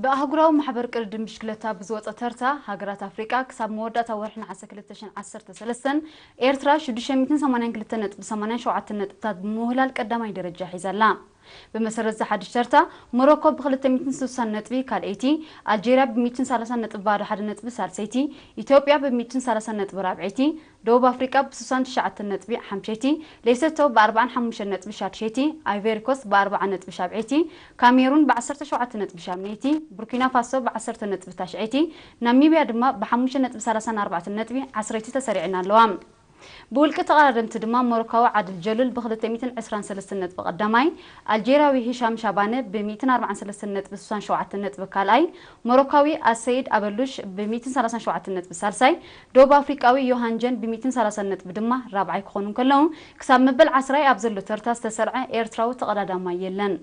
ብኣህጉራዊ ማሕበር ቅድድም ብሽክለታ ብዝወጸ ተርታ፣ ሃገራት ኣፍሪቃ ክሳብ መወዳእታ ወርሒ ነሓሰ ክልተ ሽሕን ዓሰርተ ሰለስተን ኤርትራ ሽዱሽተ ሚእትን ሰማንያን ክልተን ነጥቢ ሰማንያን ሸውዓተን ነጥብታት ብምውህላል ቀዳማይ ደረጃ ሒዛ ኣላ። ብመሰረት እዚ ሓድሽ ተርታ፣ ሞሮኮ ብክልተ ሚእትን ስሳን ነጥቢ ካልኣይቲ፣ ኣልጄርያ ብሚእትን ሰላሳን ነጥቢ ባዶ ሓደ ነጥቢ ሳልሰይቲ፣ ኢትዮጵያ ብሚእትን ሰላሳን ነጥቢ ራብዐይቲ፣ ደቡብ ኣፍሪቃ ብስሳን ትሽዓተን ነጥቢ ሓምሸይቲ፣ ሌሶቶ ብኣርባዓን ሓሙሽተን ነጥቢ ሻድሸይቲ፣ ኣይቨሪ ኮስት ብኣርባዓ ነጥቢ ሻብዐይቲ፣ ካሜሩን ብዓሰርተ ሸውዓተ ነጥቢ ሻምነይቲ፣ ቡርኪና ፋሶ ብዓሰርተ ነጥቢ ታሽዐይቲ፣ ናሚብያ ድማ ብሓሙሽተ ነጥቢ ሰላሳን ኣርባዕተን ነጥቢ ዓስረይቲ ተሰሪዐን ኣለዋ። ብውልቂ ተቐዳደምቲ ድማ ሞሮካዊ ዓድል ጀሉል ብክልተ ሚእትን ዕስራን ሰለስተን ነጥቢ ቀዳማይ፣ ኣልጄርያዊ ሂሻም ሻባነ ብሚእትን ኣርባዓን ሰለስተን ነጥቢ ስሳን ሸውዓተን ነጥቢ ካልኣይ፣ ሞሮካዊ ኣሰይድ ኣበሉሽ ብሚእትን ሰላሳን ሸውዓተን ነጥቢ ሳልሳይ፣ ደቡብ ኣፍሪቃዊ ዮሃን ጀን ብሚእትን ሰላሳን ነጥቢ ድማ ራብዓይ ክኾኑ እንከለዉ፣ ክሳብ መበል ዓስራይ ኣብ ዘሎ ተርታ ዝተሰርዐ ኤርትራዊ ተቐዳዳማይ የለን።